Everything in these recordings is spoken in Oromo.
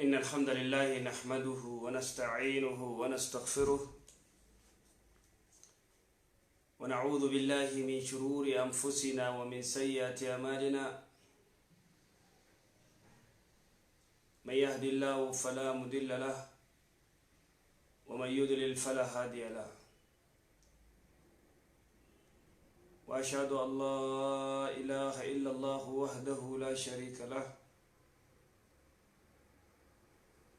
إن الحمد لله نحمده ونستعينه ونستغفره ونعوذ بالله من شرور أنفسنا ومن سيئات أعمالنا. من يهد الله فلا مضل له ومن يضلل فلا هادي له. وأشهد أن لا إله إلا الله وحده لا شريك له،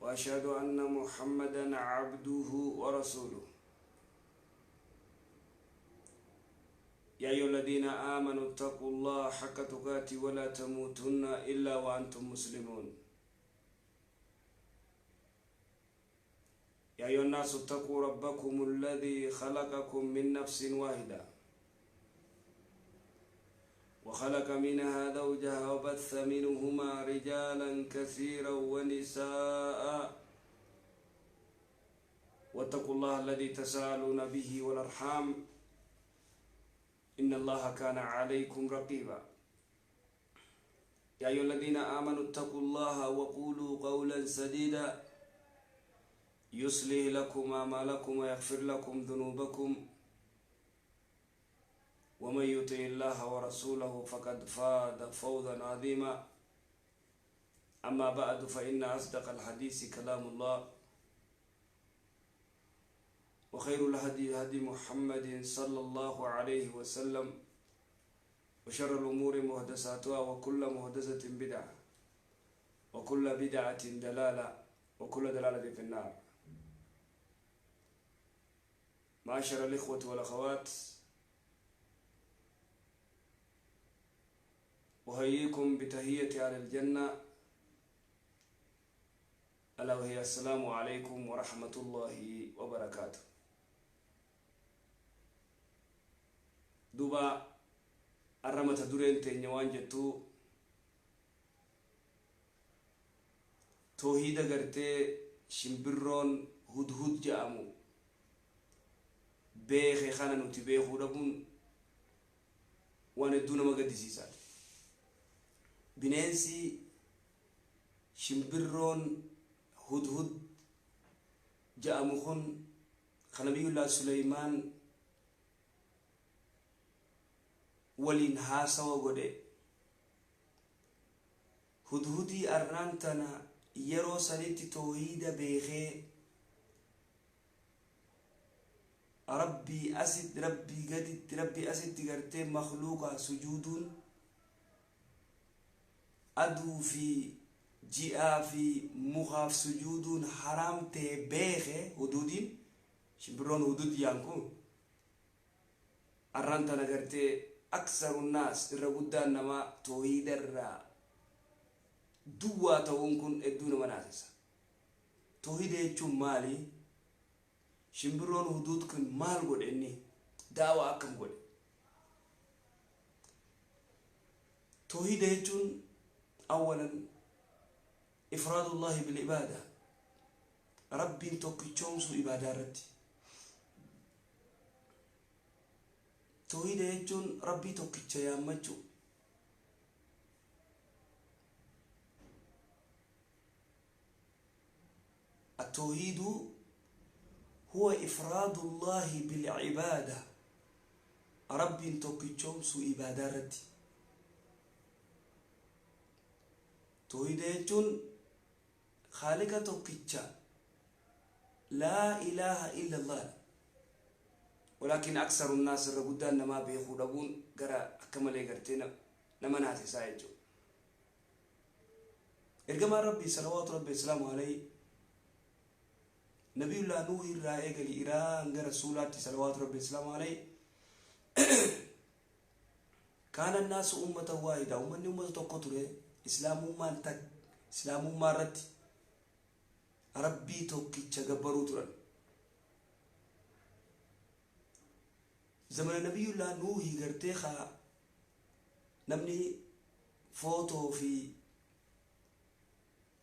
وأشهد أن محمدا عبده ورسوله. يا أيها الذين آمنوا اتقوا الله حق تقاته ولا تموتن إلا وأنتم مسلمون. يا أيها الناس اتقوا ربكم الذي خلقكم من نفس واحدة وخلق منها زوجها وبث منهما رجالا كثيرا ونساء، واتقوا الله الذي تساءلون به والأرحام إن الله كان عليكم رقيبا. يا أيها الذين آمنوا اتقوا الله وقولوا قولا سديدا يصلح لكم أعمالكم ويغفر لكم ذنوبكم، ومن يطع الله ورسوله فقد فاز فوزا عظيما. أما بعد، فإن أصدق الحديث كلام الله، وخير الهدي هدي محمد صلى الله عليه وسلم، وشر الأمور محدثاتها، وكل محدثة بدعة، وكل بدعة دلالة، وكل دلالة في النار. معاشر الإخوة والأخوات، أحييكم بتحية أهل الجنة، ألا وهي السلام عليكم ورحمة الله وبركاته. Duba arra mata dureen teenya waan jettu, toohida gartee shimbirroon hudhud jedhamu beeke kana nuti beekuu dhabuun waan hedduu nama gaddisiisaati. Bineensi shimbirroon hudhud jedhamu kun kan Nabiyullah Suleymaan waliin haasawa godhe, hudhudii arraan tana yeroo sanitti toohida beekee, Rabbii asitti, Rabbii gaditti, Rabbii asitti gartee makluuqa sujuuduun, aduu fi ji'aa fi mukaaf sujuuduun haraam ta'e beeke. Huduudiin shimbirroon hudud yaan kun arraan tana gartee aksaru naas, irra guddaan namaa toohida irraa duwwaa ta'uun kun hedduu nama naasisa. Toohida jechuun maali? Shimbirroon huduud kun maal godhe? Inni daawaa akkam godhe? Toohida jechuun أولا إفراد الله بالعبادة، rabbiin tokkichoomsuu ibaadaa irratti. Toohida jechuun Rabbii tokkicha yaammachuu. التوحيد هو إفراد الله بالعبادة، rabbiin tokkichoomsuu ibaadaa irratti. Toohida jechuun Khaalika tokkicha, لا إله إلا الله. ولكن أكثر الناس, irra guddaan namaa beekuu dhabuun gara akka malee gartee nama naasisaa jechuudha. Ergamaan Rabbii صلوات ربي وسلامه عليه Nabiyullah Nuuhi irraa eegali iraa hanga Rasuulaatti صلوات ربي وسلامه عليه، كان الناس أمة واحدة, ummanni ummata tokko ture. Islaamummaan tak Islaamummaa irratti Rabbii tokkicha gabbaruu turan. Zamana Nabiyullah Nuuhi gartee haa namni footoo fi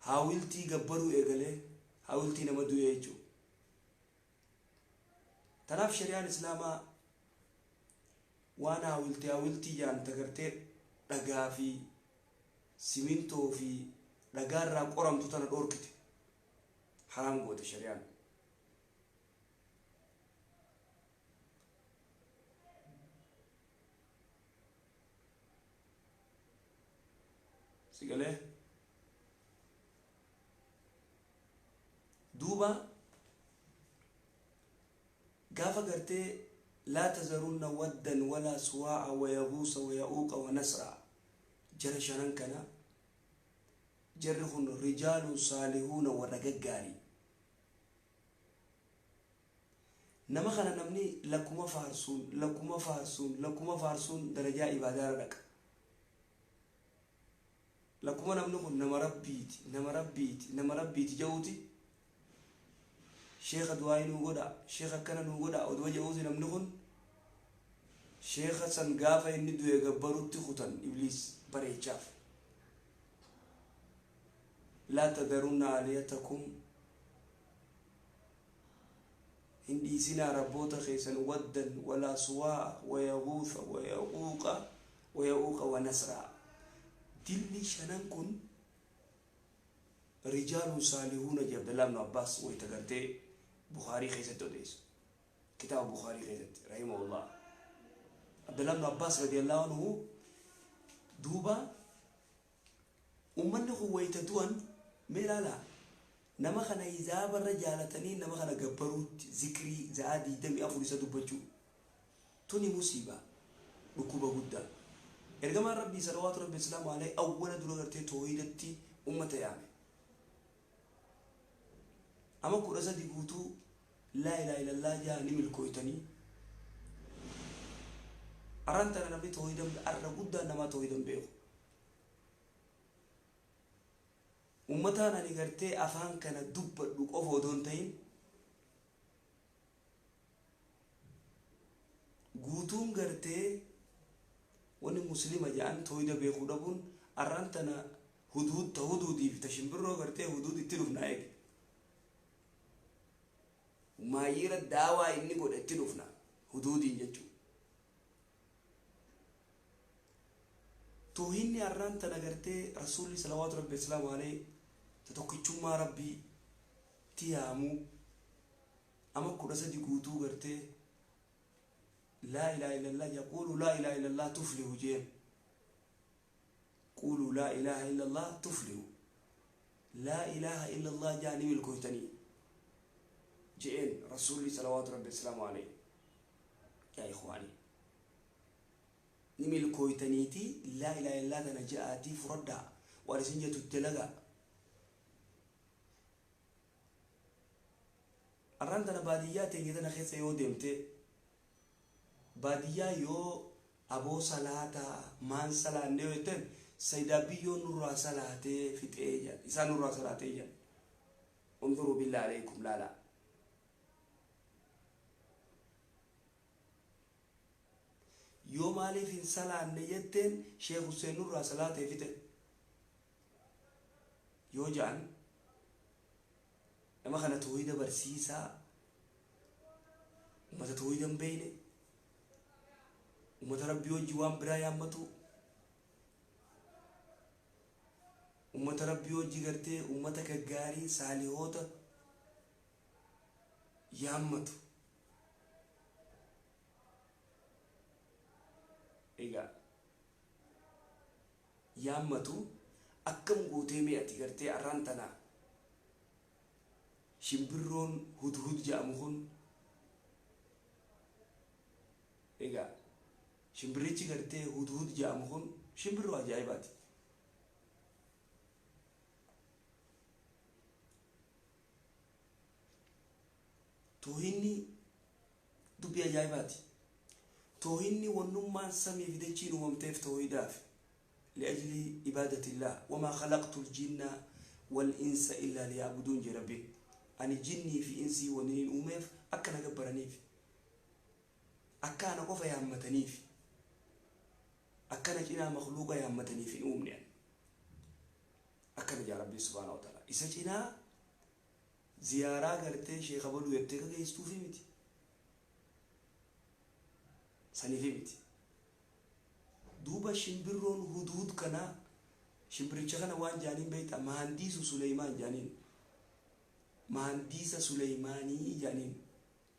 haawiltii gabbaruu eegalee, haawiltii nama du'e jechuudha. Tanaaf shari'aan Islaamaa waan haawiltii haawiltii jaanta gartee dhagaa fi simintoo fi dhagaarraa qoramtu tana dhorkite. Haraam goote shari'aan. Si galee? Duuba gaafa gartee laa tazarunna waddan walaa suwaa'a wayaguusa waya'uuqa wanasraa, jara shanan kana, jarri kun rijaalun saalihuuna, warra gaggaarii. Nama kana namni lakkuma faarsuun, lakkuma faarsuun, lakkuma faarsuun darajaa ibaadaarra dhaqa. Lakkuma namni kun nama Rabbiiti, nama Rabbiiti, nama Rabbiiti jedhuuti, sheeka du'aayii nuu godha, sheeka akkana nuu godha oduma jedhuuti, namni kun sheeka san gaafa inni du'e gabbarutti kutan Ibliis bareechaaf. Laa tadarunna aaliyatakum, hin dhiisinaa rabboota keessan, waddan walaa suwaa'a wayaguutha wayaquuqa waya'uuqa wanasraa. Dilli shanan kun rijaalun saalihuuna jee Abdallah ibnu Abbaas wayta gartee Bukaarii keessatti odeessu, kitaaba Bukaarii keessatti, rahimahullah, Abdallah ibnu Abbaas radiyallahu anhu. Duuba ummanni kun wayta du'an, mee ilaalaa, nama kana hizaabarra jaalatanii nama kana gabbaruutti, zikrii za'aa 24 isa dubbachuu tuni musiibaa, dhukkuba guddaa. Ergamaan Rabbii salawaatu Rabbi islaamu alayhi awwala dura gartee toohidatti ummata yaame. Ama 13 guutuu laa ilaaha illallah jaa ni milkooytanii. Arran tana namni toohidan arra guddaan namaa toohidan beeku. Ummataan ani gartee afaan kana dubbadhu qofa odoo hin ta'in, guutuun gartee wanni Muslima jedhan toohida beekuu dhabuun arran tana huduud ta huduudii fi ta shimbirroo gartee huduud itti dhufna eegi. Maayiira daawaa inni godhe itti dhufna huduudiin jechuu. Toohinni arraan tana gartee Rasuulli salawaatu Rabbi islaamu alayhi ta tokkichummaa Rabbii ti yaamuu ama 13 guutuu gartee laa ilaaha illallah, yaquulu laa ilaaha illallah tuflihu jeen. Quuluu laa ilaaha illallah tuflihu, laa ilaaha illallah jaa ni milkooytanii je'een Rasuulli salawaatu Rabbi islaamu alayhi. Yaa ikhwaanii, ni milkooytaniitii laa ilaaha illallah tana ja'aatii furadhaa, waan isin jettu dalagaa. Arraan tana baadiyyaa teenya tana keessa yoo deemte, baadiyyaa yoo aboo salaataa maan salaanne yoo jetteen, saydaa biyyoon nurraa salaatee fixee jedhan, isaan nurraa salaatee jedhan. Unduruu billaa alaykum, laalaa. Yoo maaliif hin salaanne jetteen, Sheekh Hussein nurraa salaatee fixe yoo ja'an, nama kana toohida barsiisaa, ummata toohida hin beeyne, ummata Rabbii wajji waan biraa yaammatu, ummata Rabbii wajji gartee ummata gaggaarii saalihoota yaammatu. Egaa yaammatu akkam gootee? Mee ati gartee arraan tana shimbirroon hudhud jedhamu kun, egaa shimbirrichi gartee hudhud jedhamu kun shimbirroo ajaa'ibaati. Toohinni dubbii ajaa'ibaati. Toohinni wannummaan samii fi dachiin uumamteef toohidaaf. Li'ajli ibaadatillah, wamaa khalaqtul jinna wal insa illaa liya'buduun jee Rabbiin. Ani jinnii fi insii wannin uumeef akka na gabbaraniif. Akka ana qofa yaammataniif. Akka na cinaa makhluuqa yaammataniif hin uumne ani. Akkana jaa Rabbiin subhaanahu wa ta'ala. Isa cinaa ziyaaraa gartee sheekha baluu jettee ka geesstuufi miti. Saniifi miti. Duuba shimbirroon huduud kana, shimbiricha kana waan jaaniin beektaa? Mahandiisu Suleymaan jaaniin. Mahandiisa Suleymaanii jedhaniin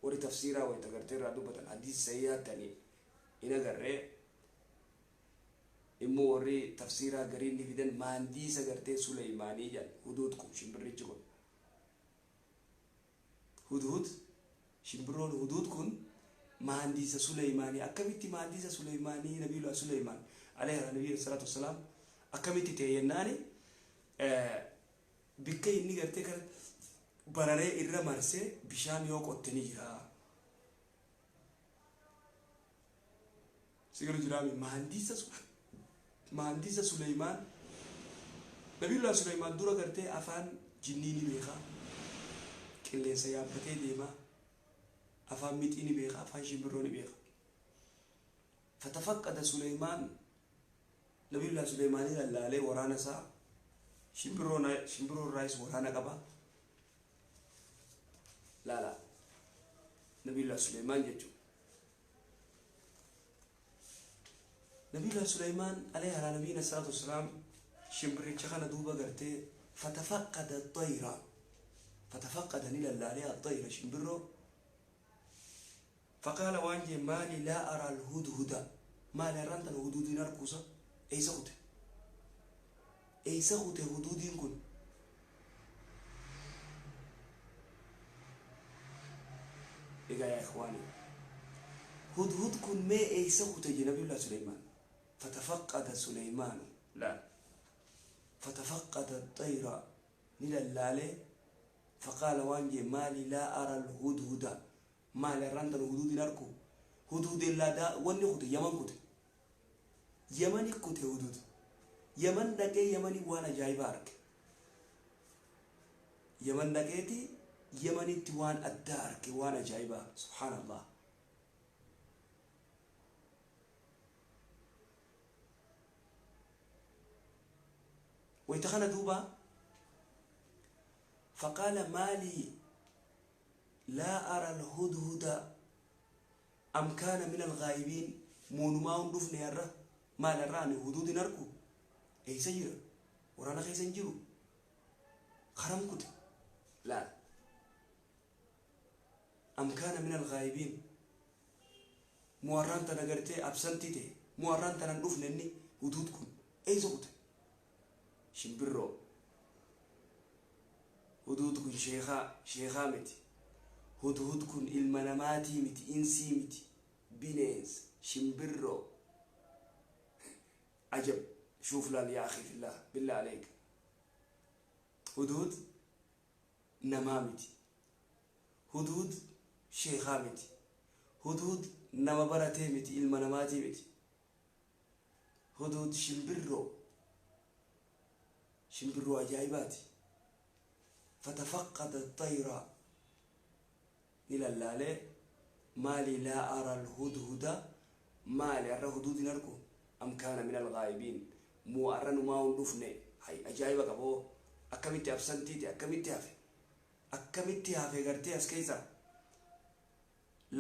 warri tafsiiraa wayita gartee irraa dubbatan hadiis sahiihaatti ani hin agarree immoo warri tafsiiraa gariin ni fidan mahandiisa gartee Suleymaanii jedhan huduud kun shimbirrichi kun hudhud shimbirroon huduud kun mahandiisa Suleymaanii akkamitti mahandiisa Suleymaanii nabiyullah Suleymaan alayhi nabiyyu salaatu wassalaam akkamitti ta'e jennaani bikka inni gartee kan bararee irra marsee bishaan yoo qotte ni jira. Sigaru jiraami mahandiisa Suleymaan nabiyullah Suleymaan dura gartee afaan jinnii ni beeka qilleensa yaabbatee deema afaan mixii ni beeka afaan shimbirroo ni beeka. Fatafaqqada Suleymaan nabiyullah Suleymaanii lallaalee waraana isaa shimbirroo irraayis waraana qaba. Laala nabiyullah Suleymaan jechuudha. Nabiyullah Suleymaan alayhi ala nabiyina salaatu wassalaam shimbirricha kana duuba gartee fatafaqqada xayra fatafaqqada ni lallaalee xayra shimbirroo faqaala waan jee maali laa araa alhudhuda maali har'aan tana huduudiin harkuusa eeysa kute eeysa kute huduudiin kun egaa yaa ikhwaani hudhud kun mee eeysa kute je nabiyullah Suleymaan fatafaqqada Suleymaanu laal fatafaqqada xayra ni lallaalee faqaala waan jee maali laa ara alhudhuda maali har'aan tana huduudin harku huduudin laadaa wanni kute yaman kute yamani kute hudud yaman dhaqee yamani waan ajaa'ibaa arge yaman dhaqeeti yamanitti waan addaa arge waan ajaa'ibaa subhaanallah. Wayta kana duuba faqaala maalii laa ara alhudhuda am kaana min alghaa'ibiin moonumaa hin dhufne har'a maal har'a ani huduudin arku eeysa jira waraana keessa hin jiru karam kute laal am kaana min alghaa'ibiin moo har'aan tana gartee absantii ta'e moo har'aan tana hin dhufne inni huduud kun eeysa kute shimbirroo huduud kun sheekaa miti hudhud kun ilma namaatii miti insii miti bineensa shimbirroo ajab shuuf laal yaa akhi fillah billah aleyk hudhud namaa miti hudhud sheekaa miti hudhud nama baratee miti ilma namaatii miti hudhud shimbirroo shimbirroo ajaa'ibaati. Fatafaqqada xayra ni lallaalee maali laa ara alhudhuda maali har'a huduudin arku am kaana min alghaa'ibiin moo har'a numaa hin dhufne hay ajaa'iba qaboo akkamitti absantiiti akkamitti hafe gartee as keessa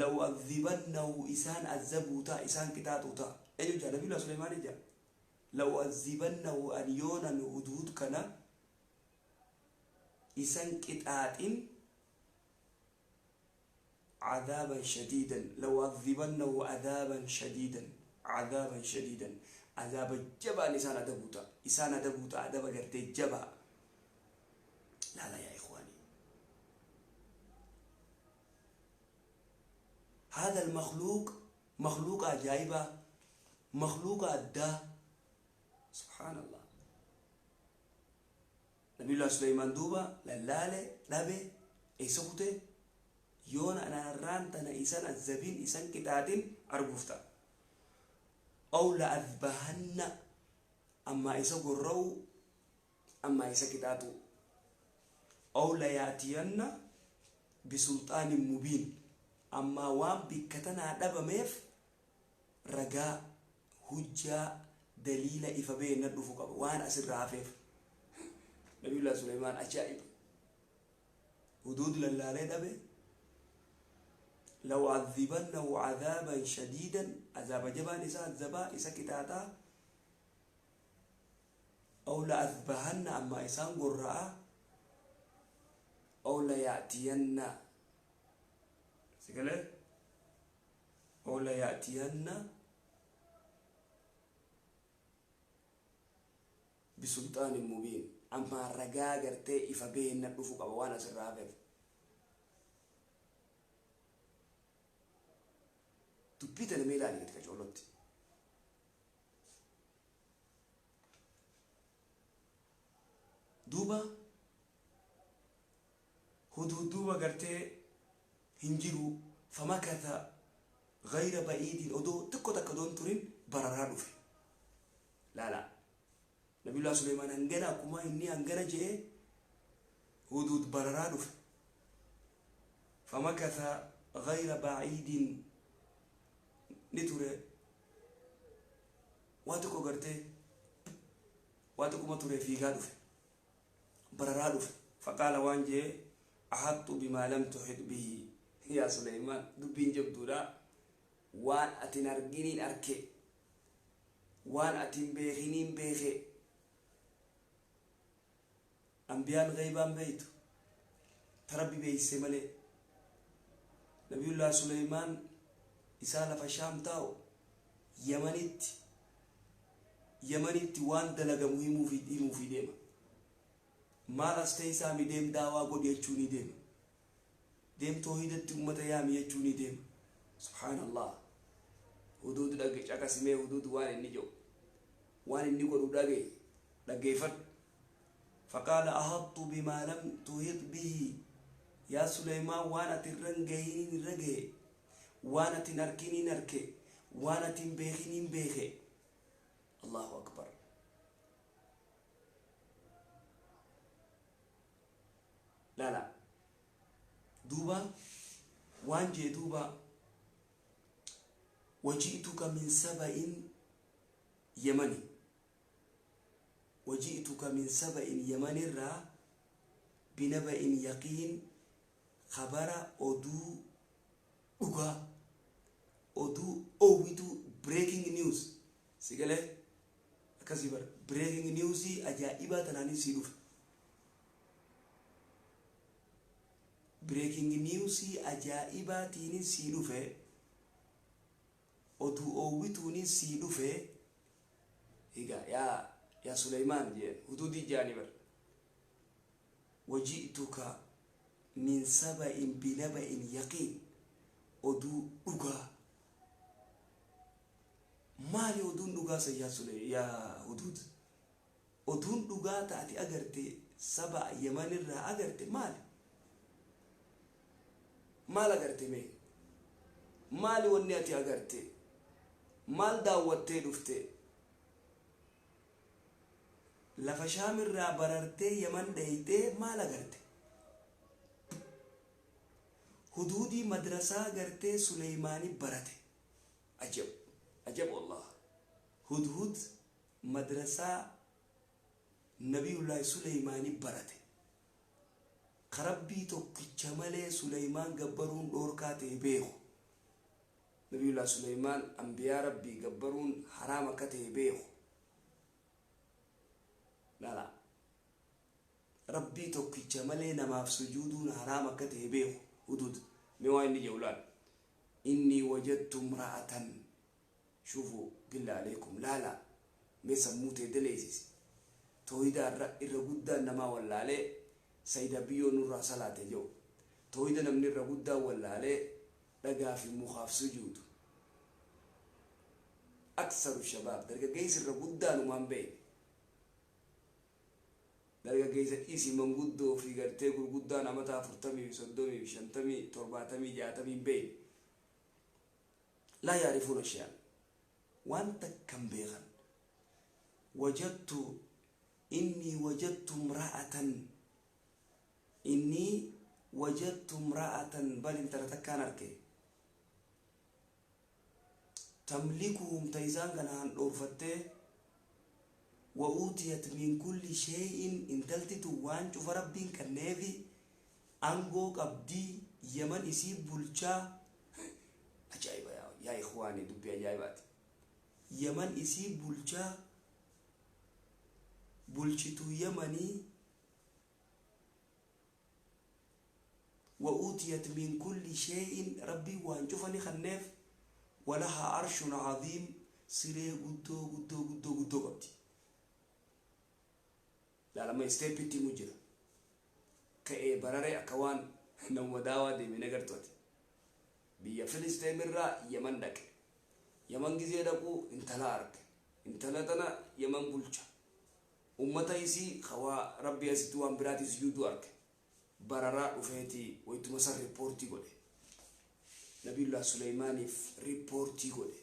law adhibannahu isaan azabuu ta'a isaan qixaaxuu ta'a eenyu jaa nabiyullah Suleymaan jaa law adhibannahu an yoonan huduud kana isan qixaaxin عذابا شديدا لو عذبنه عذابا شديدا عذابا شديدا عذاب جبا إسان أدبوتا إسان أدبوتا عذاب قرتي جبا لا لا يا إخواني هذا المخلوق مخلوق عجائبة مخلوق أدى سبحان الله. نبي الله سليمان دوبا لالالي لابي إيسوكتي yoona anarraan tana isan azabin isan qixaaxin arguufta aw la adbahanna amma isa gorra'u amma isa qixaaxu aw la yaatiyanna bisulxaanin mubiin amma waan bikka tanaa dhabameef ragaa hujjaa daliila ifa beenna dhufu qaba waan asirraa hafeef. Nabiyullah Suleymaan ajaa'iba huduud lallaalee dhabe لو عذبنه عذابا شديدا عذاب جبان إسا عذبا إسا كتاتا أو لأذبهن أما إسان قراء Aw laya'tiyanna si galee aw laya'tiyanna bisulxaanin mubiin ammaa ragaa gartee ifa beenna dhufu qaba waan asirraa hafeef dubbii tana mee ilaali gadi qacoolotti duuba huduud duuba gartee hin jiru famakatha gayra ba'iidin odoo xiqqo takka odoo hin turin bararaa dhufe laala nabiyullah Suleymaan hangana akkuma inni hangana je'e huduud bararaa dhufe famakatha gayra ba'iidin ni ture waa xiqqo gartee waa xiqquma ture fiigaa dhufe bararaa dhufe faqaala waan jee ahattu bimaa lam tuhit bihi yaa Suleymaan dubbiin jabduudha waan atin arginiin arke waan atin beekiniin beeke ambiyaan gaybaan beeytu ta rabbi beeyse malee nabiyullah Suleymaan isaa lafa shaam taa'u yamanitti waan dalagamu himuufi deema maal as teeysaa mi deem daawaa godhi jechuu ni deema deem toohidatti ummata yaami jechuu ni deema subhaanallah huduud dhage caqasimee huduud waan inni jedhu waan inni godhu dhage dhaggeeffadhu faqaala ahattu bimaa lam tuhit bihi yaa Suleymaan waan ati irra hin gahiniin irra gahe waan ati hin arkiniin arke waan ati hin beekiniin beeke allahu akbar lala duuba waan jee duuba waji'tuka min saba'in yamani waji'tuka min saba'in yamanirraa binaba'in yaqiin khabara oduu dhugaa oduu oowwituu breaking news si galee akkasii bara breaking newsii ajaa'ibaa tanaanin sii dhufe breaking newsii ajaa'ibaatiinin sii dhufe oduu oowwituunin sii dhufe egaa yaa Suleymaan jeen huduudii jaanii bar waji'tuka min saba'in binaba'in yaqiin oduu dhugaa maali oduun dhugaa san yaa Sule yaa huduud oduun dhugaa taati agarte saba yamanirraa agarte maali maal agarte mee maali wanni ati agarte maal daawwattee dhufte lafa shaamirraa barartee yaman dheeyxee maal agarte huduudii madrasaa gartee Suleymaani barate ajab ajab wallah hudhud madrasaa nabiyullahi Suleymaani barate karabbii tokkicha malee Suleymaan gabbaruun dhoorkaa ta'e beeku nabiyullah Suleymaan ambiyaa rabbii gabbaruun haraam akka ta'e beeku lala rabbii tokkicha malee namaaf sujuuduun haraam akka ta'e beeku hudud mee waan inni jedhu laal inni wajadtu imra'atan shufu billah alaykum laala mee sammuu tee daleessisi toohida irra guddaan namaa wallaalee sayida biyyoo nurraa salaate jedhu toohida namni irra guddaan wallaalee dhagaa fi mukaaf sujuudu aksaru shabaab dargaggeessi irra guddaanumaan beekne dargaggeessa dhiisi manguddoo fi gartee gurguddaan amata 40 fi 30 fi 50 70 60 hin beekne laa yaarifuuna shay'an waan takkan beekan wajadtu innii wajadtu imra'atan innii wajadtu imra'atan bal intala takkaan arke tamlikuhum ta isaan kana handhoorfattee wa uutiyat min kulli shay'in intalti tun waan cufa rabbiin kanneefi angoo qabdii yaman isii bulchaa ajaa'iba yaa ikhwaani dubbii ajaa'ibaati yaman isii bulchaa bulchituu yamanii وأوتيت من كل شيء ربي وانشوفني خنف ولها عرش عظيم سري قدو قدو قدو قدو قبتي لا لما يستيبتي مجرى كأي براري أكوان نوم داوا دي من أجرتوتي بيا فلسطين مرة يمن دك يمن جزيرة دكو انتلارك انتلتنا يمن بولشا أمتا يسي خوا ربي يسدوان براتي سجودو أرك برارا وفيتي ويتمسر ريبورتي قولي نبي الله سليمان ريبورتي قولي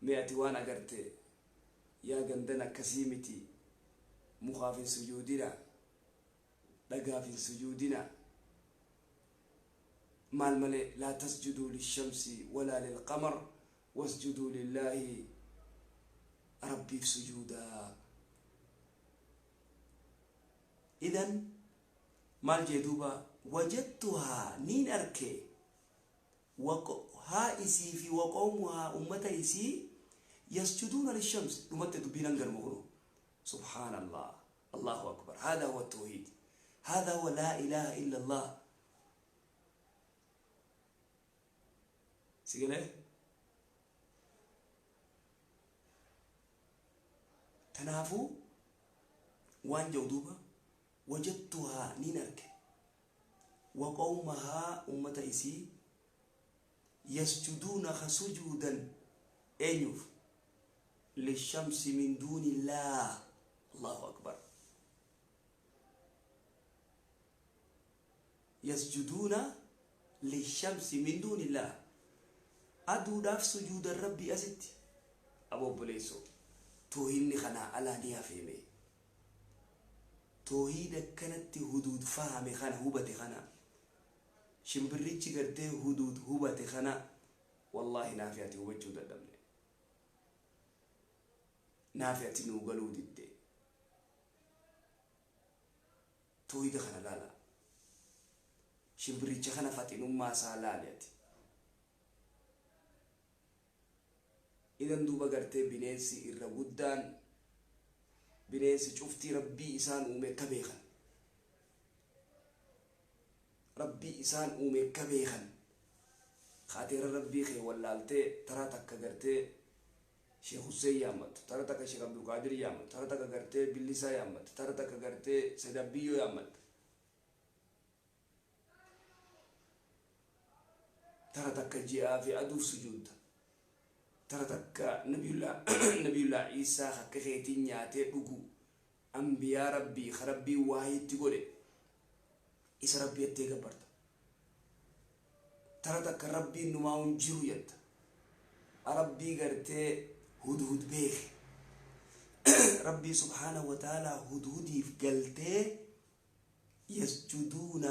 مئة وانا قرتي يا قندنا كسيمتي مخاف سجودنا دقاف سجودنا مال ملئ لا تسجدوا للشمس ولا للقمر واسجدوا لله ربي في سجودا. إذن مال جدوبا وجدتها نين أركي ها إسي في وقومها أمتا إسي يسجدون للشمس أمتا دبينا نغرمغنو. سبحان الله، الله أكبر. هذا هو التوحيد، هذا هو لا إله إلا الله. سيقول تنافو وان جودوبا وجدتها نينرك وقومها أمة إسي يسجدون خسجودا أيوف للشمس من دون الله. الله أكبر. يسجدون للشمس من دون الله. أدو داف سجود الرب أزت أبو بليسو توهيني خنا على نيا فيمي توهيد كانت حدود فهم خنا هبت خنا شمبريتش قرتي حدود هبت خنا والله نافعتي وجود الدمني نافعتي نوغلو ديدي توهيد خنا لا لا شمبريتش خنا فاتي نما سالاليتي. إذن دوبا قرتي بنيسي إرى قدان بنيسي شفتي ربي إسان أومي كبيخا ربي إسان أومي كبيخا خاطر ربي خي ولالتي ترى تكا قرتي شيخ حسين يامت ترى تكا شيخ عبد القادر يامت ترى تكا قرتي بلسا يامت ترى تكا قرتي سيدبيو يامت ترى تكا جاء في أدوف سجود ترى تكا نبي الله عيسى خكخيتي نياتي دوغو انبياء ربي خربي واحد تقولي إيسا ربي يتيغبرت ترى تكا ربي نماون جيرو يد ربي غرتي هدهد بيخ ربي سبحانه وتعالى هدهدي في قلتي يسجدون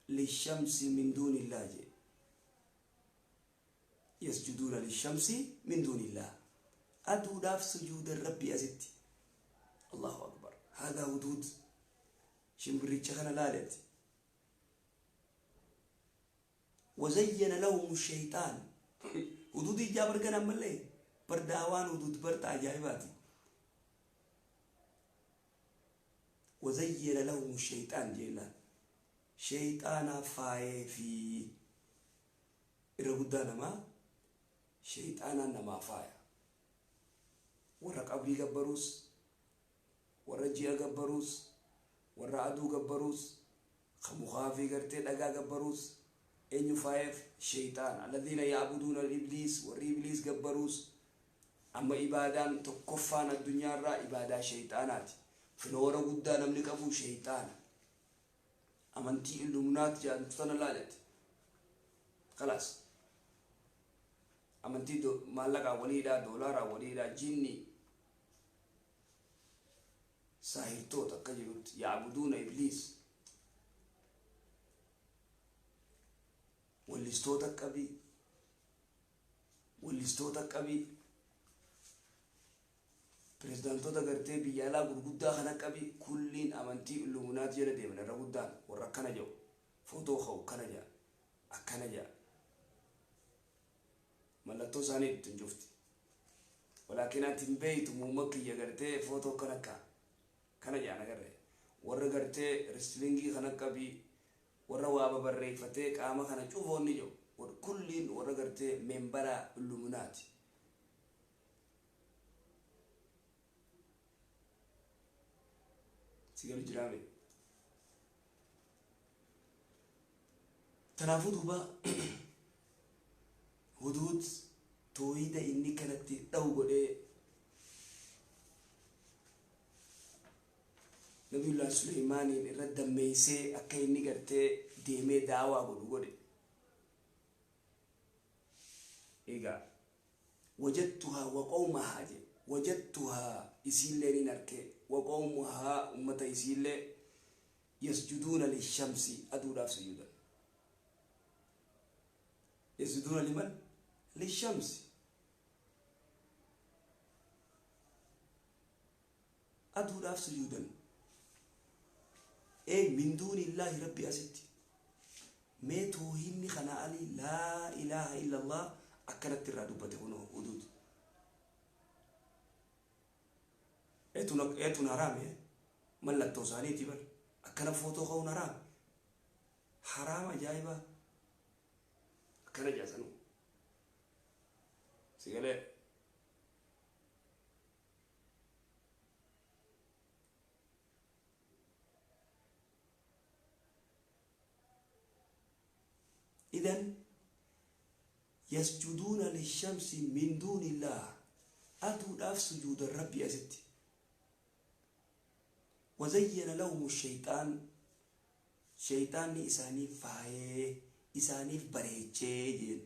للشمس من دون الله جي. يسجدون للشمس من دون الله. أدو داف سجود الرب أزتي. الله أكبر. هذا حدود شمبري شخنا لالت. وزين لهم الشيطان حدود جابر كان ملي برداوان حدود برتا جايباتي. وزين لهم الشيطان جيلا شيطان فاي في رغدانا ما شيطانا نما فايا ورا قبري غبروس ورا جيا غبروس ورا ادو غبروس خمخافي غرتي دغا غبروس انيو فايف شيطان الذين يعبدون الابليس وري ابليس غبروس. اما عبادان تكفان الدنيا را عباده شيطانات فلورا غدا نمني قبو شيطان امنتي اللومنات جان تنلالت خلاص amantii maallaqa waliidha doolaara waliidha jinni saahirtoota akka jirutti yaabuduuna ibliis wallistoota qabii wallistoota qabii pirezidaantoota gartee biyya alaa gurguddaa kana qabii kulliin amantii illuminaati jala deeman irra guddaan warra akkana jedhu footoo ka'u akkana jedha akkana jedha mallattoo isaanii ittiin cufti. Walaakin ati hin beeytu muuma kiyya gartee footoo kana akka kana jedhan agarre. Warra gartee wrestlingii kana qabii, warra waa babarreeffatee qaama kana cufoonni jiru kulliin warra gartee membera Illuminaati. Si galu jiraame. Tanaafuu duuba huduud toohida inni kanatti dhawu godhee Nabiyullah Suleymaaniin irra dammeeysee akka inni gartee deemee daawaa godhu godhe. Egaa wajadtuhaa wa qawmahaa je, wajadtuhaa isiillee nin arke, wa qawmahaa ummata isiillee, yasjuduuna lishamsi aduudhaaf sujuudan. Yasjuduuna liman? Lishamsi. Aduudhaaf sujuudan. Ee min duunillaahi rabbi asitti. Mee toohinni kanaa alii laa ilaaha illallah akkanatti irraa dubbate kunoo huduud. Eetun haraami mallattoo isaaniiti bar akkana footoo ka'uun haraami. Haraama ajaa'ibaa. Akkana jaasanuu. Sigalee. Idan yasjuduuna lishamsi min duunillah aduudhaaf sujuudan rabbi asitti. Wazayyana lahumu shayxaan shayxaanni isaaniif faayee isaaniif bareechee jeen.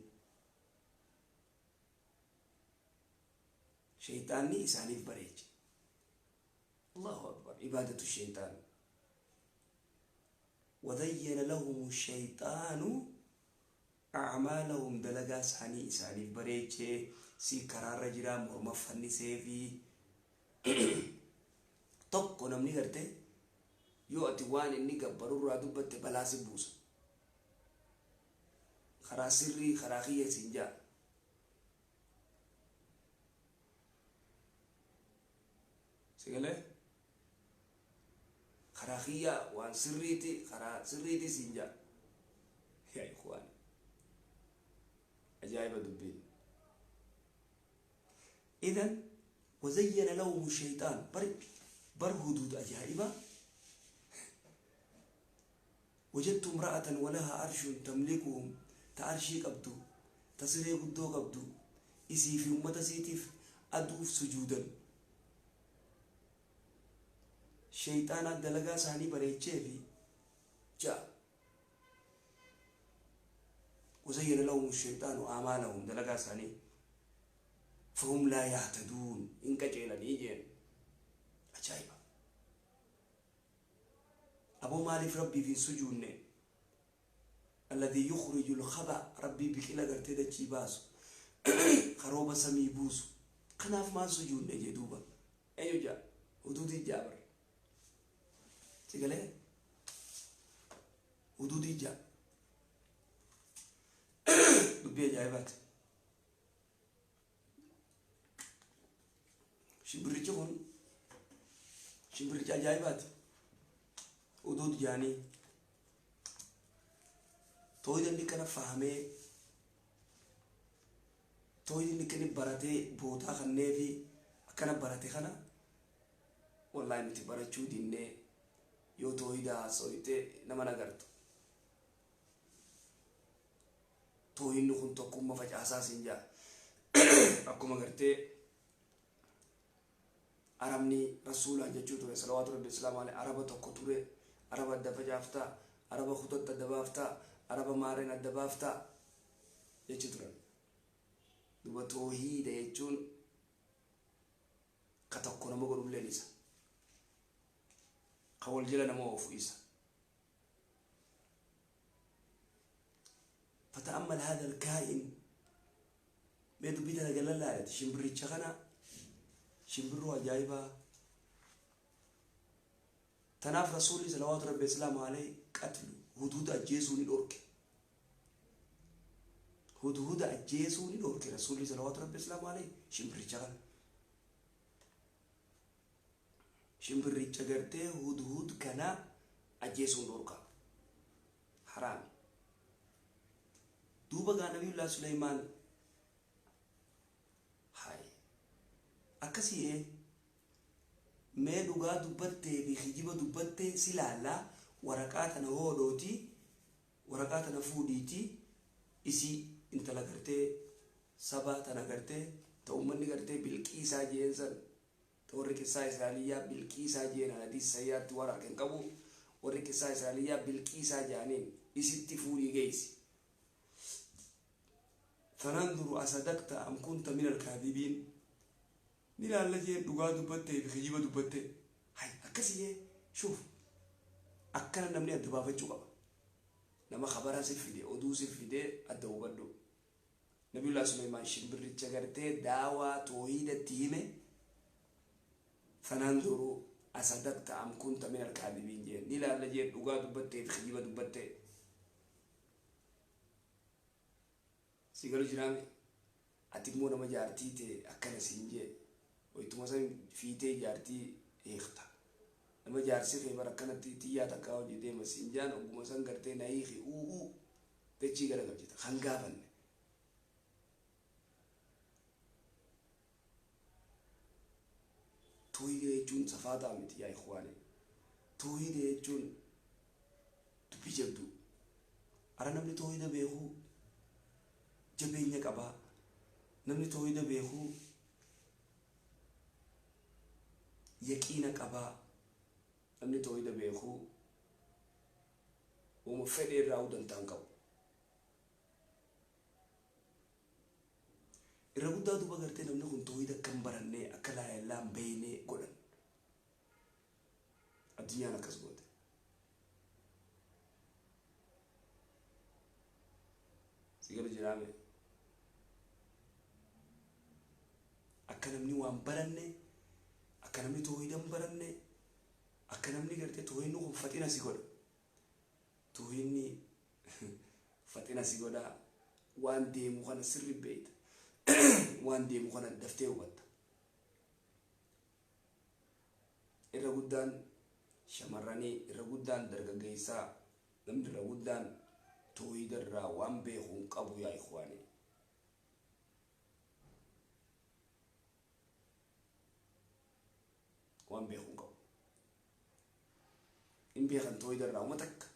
Shayxaanni isaaniif bareeche. Allahu akbar, ibaadatu shayxaan. Wazayyana lahumu shayxaanu a'maalahum dalagaa isaanii isaaniif bareechee si karaarra jiraa morma fannisee fi tokko namni garte yoo ati waan inni gabbarurraa dubbatte balaa si buusa. Karaa sirrii karaa kiyya siin jaa. Sigalee karaa kiyyaa waan sirriiti karaa sirriiti siin jaa. Yaa ikhwaani, ajaa'iba dubbiin. Idan wazayyana lahum shaytaan bar huduud ajaa'iba. Wajadtu imra'atan walaha arshun tamlikuhum ta arshii qabdu ta siree guddoo qabdu isii fi ummata isiitiif aduuf sujuudan. Shayxaanaa dalagaa isaanii bareechee fi ja'a. Wazayyana lahum shayxaanu a'maalahum dalagaa isaanii fahum laa yahtaduun hin qaceelanii jeen. Ajaa'iba. Aboo maaliif rabbiif hin sujuunne? Alladhii yukhrijul khaba rabbii biqila gartee dachii baasu ka rooba samii buusu kanaaf maan sujuunne jee duuba. Eenyu jaa? Huduudii jaa bar. Si galee? Huduudii jaa. Dubbii ajaa'ibaati. Shimbirrichi kun shimbirricha ajaa'ibaati. Huduud jaanii. Tooyida inni kana fahamee tooyida inni kana baratee bootaa kanneefi akkana barate kana wallaahi nuti barachuu dinnee yoo tooyida haasoyte nama nagartu. Tooyinni kun tokkummaa facaasaa siin jaa. Akkuma gartee arabni rasuulaan jechuu ture salawaatu rabbi islaamu alayhi araba tokko ture araba adda facaaftaa araba kutatti adda baaftaa araba maareen adda baaftaa jechuu turan. Duba toohiida jechuun ka tokko nama godhulleen isa. Ka wal jala nama oofu isa. Fata'ammal haadha alkaa'in mee dubbii tana gala laalati shimbirricha kana shimbirroo ajaa'ibaa. Tanaaf rasuulli salawaatu rabbi islaamu alayhi qatlu huduuda ajjeesuu ni dhorke. Huduuda ajjeesuu ni dhorke rasuulli salawaatu rabbi islaamu alayhi shimbirricha kana. Shimbirricha gartee hudhud kana ajjeesuun dhorka, haraami. Duuba gaa Nabiyullaa Suleymaan hay akkasii mee dhugaa dubbattee fi kijiba dubbattee si laallaa, waraqaa tana hoodhooti, waraqaa tana fuudhiiti, isii intala gartee saba tana gartee ta ummanni gartee Bilqiisaa jeen san, ta warri qissaa Israa'eliyyaa Bilqiisaa jeen, hadiis sayyaatti waan harka hin qabu, warri qissaa Israa'eliyyaa Bilqiisaa jaaniin, isitti fuudhii geessi. فننظر أصدقت أم كنت من الكاذبين. Ni laalla jeen, dhugaa dubbattee fi kijiba dubbattee. Hay, akkasii shuuf, akkana namni adda baafachuu qaba. Nama khabara si fide, oduu si fide, adda hubadhu. Nabiyullah Suleymaan shimbirricha gartee daawaa toohidatti hime. فننظر أصدقت أم كنت من الكاذبين jeen. Ni laalla jeen, dhugaa dubbattee fi kijiba dubbattee. Si galu jiraame? Ati immoo nama jaartii ta'e akkana siin jee, wayituma san fiitee jaartii hiikta. Nama jaarsi kee bara akkanatti xiyyaa takkaa hojii deema siin jaan, ogguma san gartee na hiiki u'uu dachii gara galchita kan gaafanne. Toohida jechuun safaataa miti, yaa ikhwaani. Toohida jechuun dubbii jabduu. Ara namni toohida beekuu jabeenya qabaa. Namni toohida beekuu yaqiina qabaa. Namni toohida beekuu uuma fedhe irraa dantaan qabu. Irra guddaa duuba gartee namni kun toohida akka hin barannee, akka laayellaa hin beeynee godhan. Addunyaan akkas goote. Si galu jiraame? Akka namni waan baranne, akka namni toohida hin baranne, akka namni gartee toohidni kun faxina si godha. Toohidni faxina si godha. Waan deemu kana sirri beeyta, waan deemu kana daftee hubatta. Irra guddaan shamarranii, irra guddaan dargaggeessaa, namni irra guddaan toohida irraa waan beeku hin qabu, yaa ikhwaanii. Waan beeku hin qabu, hin beekan toohida irraa uma takka.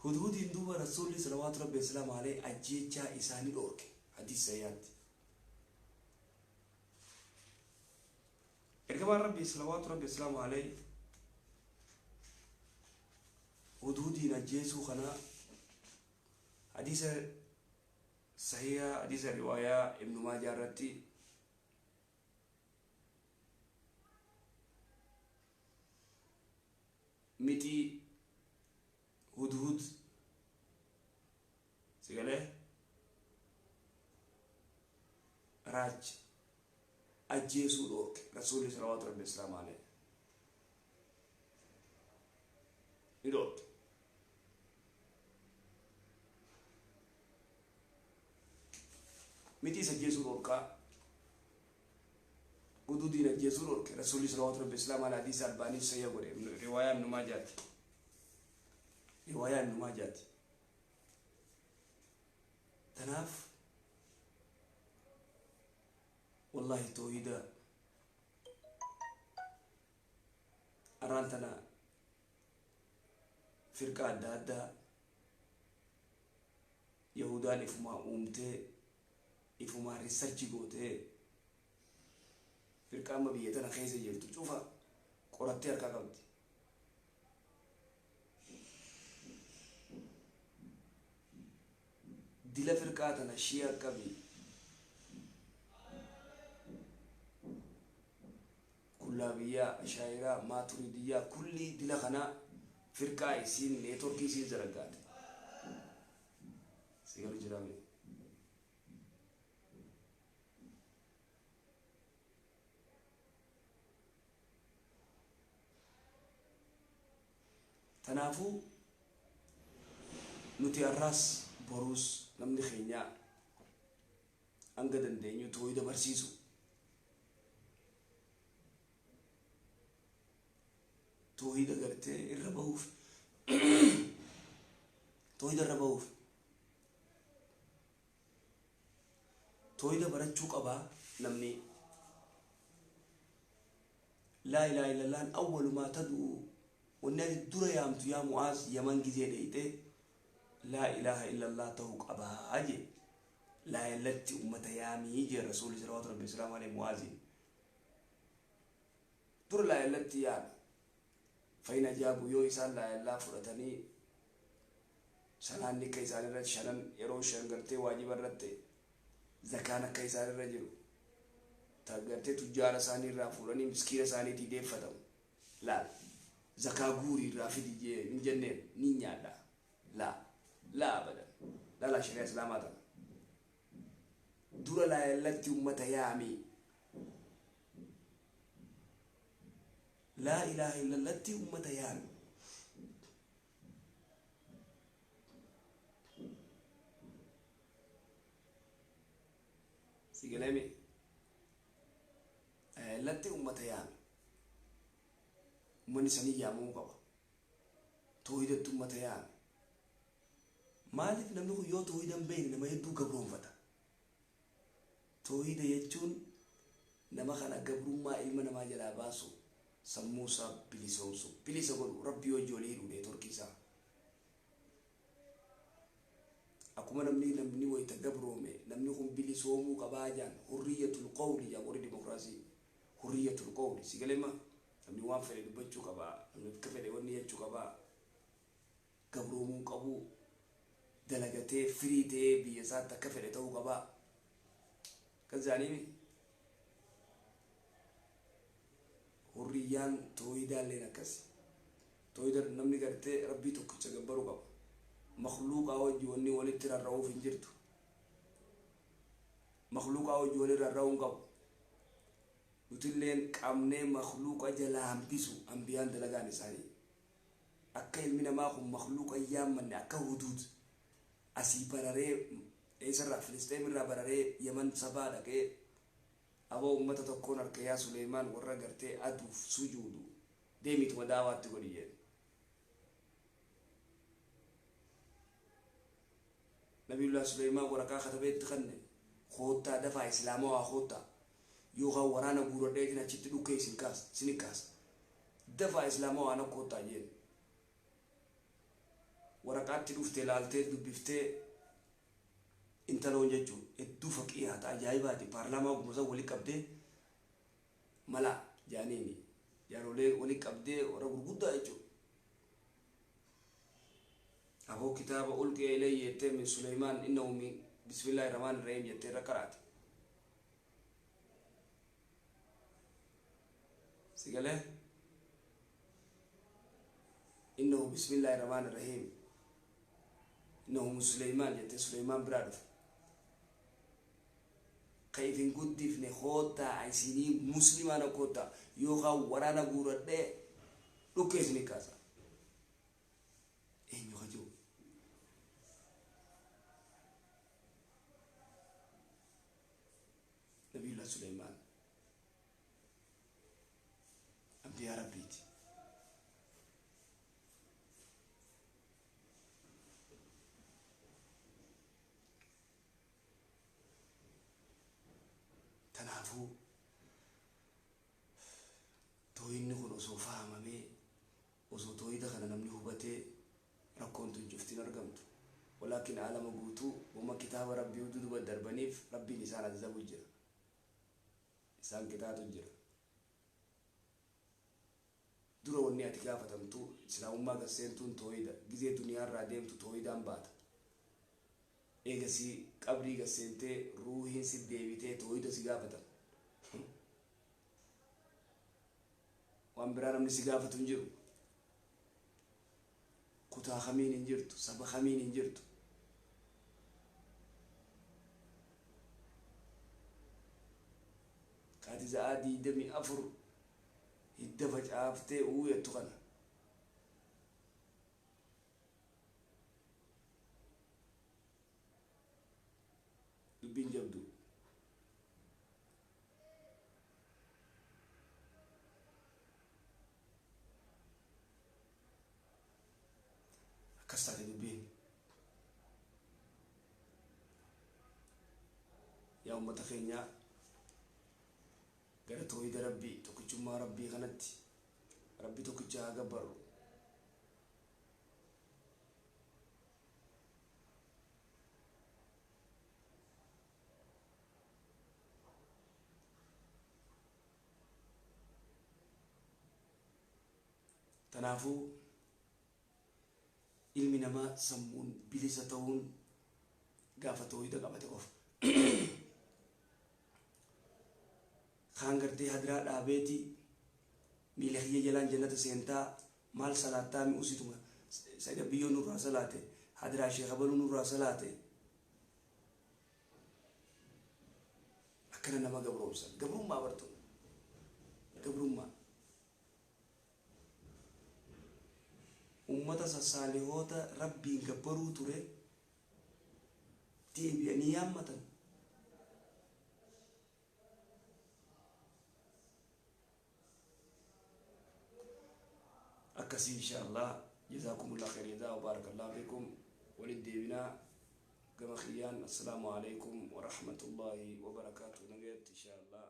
Hudhudiin duuba Rasuulli salawaatu rabbi islaam alee ajjeechaa isaanii dhoorke, hadiis sayyaatti. Ergamaan Rabbii salawaatu rabbi islaamu alee hudhudiin ajjeesuu kana hadiisa sahiha, hadiisa riwaayaa Ibnu Maajaa irratti mixii hudhud sigalee raacha ajjeesuu dhoorke Rasuulli salawaatu rabbi islaamu alee ni dhoorke. Mixii ajjeesuu dhoorkaa, huduudiin ajjeesuu dhoorke Rasuulli salawaatu rabbi islaamu alee. Hadiisa Albaanii sayya godhe, riwaayaa Ibnu Maajaati, riwaayaa Ibnu Maajaati. Tanaaf wallahi toohida arraan tana firqa adda addaa Yahudaan ifumaa uumtee, ifumaa research gootee, firqa amma biyya tana keessa jirtu cufa qorattee harkaa qabdi. Dila firqaa tana Shi'a qabi, Kullaabiyyaa, Ashaayiraa, Maaturidiyyaa, kulli dila kana firqaa isiin networkii isiin zaraggaate. Si galu jiraame? Tanaafuu nuti har'aas boruus namni keenya hanga dandeenyu toohida barsiisu. Toohida gartee irra bahuuf, toohida irra bahuuf toohida barachuu qabaa namni. Laa ilaaha illallahan awwalu maa tad'u, wanni ati dura yaamtu yaa Mu'aaz Yaman gizee dheeyxe laa ilaaha illallah ta'uu qabaa jee. Laa illatti ummata yaamii jee Rasuulli salawaatu rabbi wasalaamu alayhi Mu'aaziin. Dura laa illatti yaami. Fa in ajaabu, yoo isaan laa illaa fudhatanii, salaanni akka isaan irra shanan yeroo shan gartee waajiba irratti, zakaan akka isaan irra jiru, ta gartee tujjaara isaanii irraa fuudhanii miskiina isaaniitii deeffatamu. Laal, zakaa guurii irraa fidi jee hin jenneen, ni nyaadha. Laa laa, abadan. Laalaa shari'a islaamaa tana. Dura laa illatti ummata yaami. Laa ilaaha illallatti ummata yaami. Si galame latti ummata yaami. Ummanni sanii yaamamuu qaba. Toohidatti ummata yaami. Maaliif? Namni kun yoo toohida hin beekne nama hedduu gabroonfata. Toohida jechuun nama kana gabrummaa ilma namaa jalaa baasu, sammuu isaa bilisoomsu, bilisa godhu, rabbii wajji walii hidhu, networkii isaa. Akkuma namni wayita gabroome namni kun bilisoomuu qabaa jaan, hurriyyatul qawli jaan warri dimokiraasii. Hurriyyatul qawli, si galema, namni waan fedhe dubbachuu qabaa, namni akka fedhe wanni jechuu qabaa, gabroomuu qabu, dalagatee firii ta'ee biyya isaatti akka fedhe ta'uu qabaa. Kan jaaniimi hurriyyaan toohidaalleen akkas. Toohida namni gartee rabbii tokkicha gabbaruu qaba. Makluuqaa wajji wanni walitti rarra'uuf hin jirtu. Makluuqaa wajji wali rarra'uu hin qabu. Nutilleen qabnee makluuqa jalaa hambisu. Ambiyaan dalagaan isaanii akka ilmi namaa kun makluuqa hin yaammanne, akka huduud asii bararee, eessarraa, Filisxeem irraa bararee Yaman sabaa dhaqee, aboo ummata tokkoon harka yaa Suleymaan warra gartee aduuf sujuudu, deemiituma daawaatti godhi jeen. Nabiyullah Suleymaan waraqaa katabee itti kanne, koottaa dafaa islaamawaa koottaa, yookaan waraana guuradheetiin achitti dhukkee isin kaasa, isin kaasa, dafaa islaamawaa na koottaa jeen. Waraqaatti dhufte laaltee dubbiftee intaloon jechuun hedduu faqiihaa ta'a, ajaa'ibaati. Paarlaamaa ogummaa san walii qabdee mala jaaniini jaarolee walii qabdee, warra gurguddaa jechuudha. Aboo kitaaba ulqiya ilayya jettee, min Suleymaan innahu min bismillahi rahmaani rahiim jettee irra qaraate. Si galee, innahu bismillahi rahmaani rahiim innahu min Suleymaan jettee, Suleymaan biraa dhufe. Ka ifin guddifne koottaa, isinii muslimaana koottaa, yookaan waraana guuradhee dhukkee isinii kaasa. Eenyu ka jiru? Nabiyullah Suleymaan ambiyaa rabbiiti. Kanaafuu tooyinni kun osoo fahamamee, osoo tooyida kana namni hubatee, rakkoon tun cuftiin argamtu. Walaakin aalama guutuu wama kitaaba rabbii huduu duba darbaniif rabbiin isaan azabu jira, isaan qixaaxu jira. Dura wanni ati gaafatamtu islaamummaa gasseentuun tooyida. Gizee duniyaarraa deemtu tooyidaan baata. Eegasii qabrii gasseentee ruuhiin si deebitee tooyida si gaafatan. Waan biraa namni si gaafatu hin jiru. Kutaa kamiin hin jirtu, saba kamiin hin jirtu. Kaati za'aa 24 hidda facaaftee uuyattu kana. Dubbiin jabdu. Akkas taate dubbiin. Yaa ummata keenyaa, gara toohida Rabbii, tokkichummaa Rabbii kanatti, Rabbi tokkicha haa gabbarru. Tanaafuu ilmi namaa sammuun bilisa ta'uun gaafa toohida qabate qofa. Kaan gartee hadiraa dhaabeeti, miila kiyya jalaan jannata seentaa, maal salaattaa, mi'uusituma saga biyyoo nurraa salaate, hadiraa sheekha baluu nurraa salaate. Akkana nama gabroomsan. Gabrummaa bartu, gabrummaa. Ummata sassaalihoota Rabbiin gabbaruu ture deebi'anii yaammatan. Akkasii, insha Allah. Jazaakumullah khayr jazaa wa barakallahu fiikum. Walit deebinaa gama kiyyaan. Assalaamu alaikum wa rahmatullahi wa barakaatu. Nagayatti, insha Allah.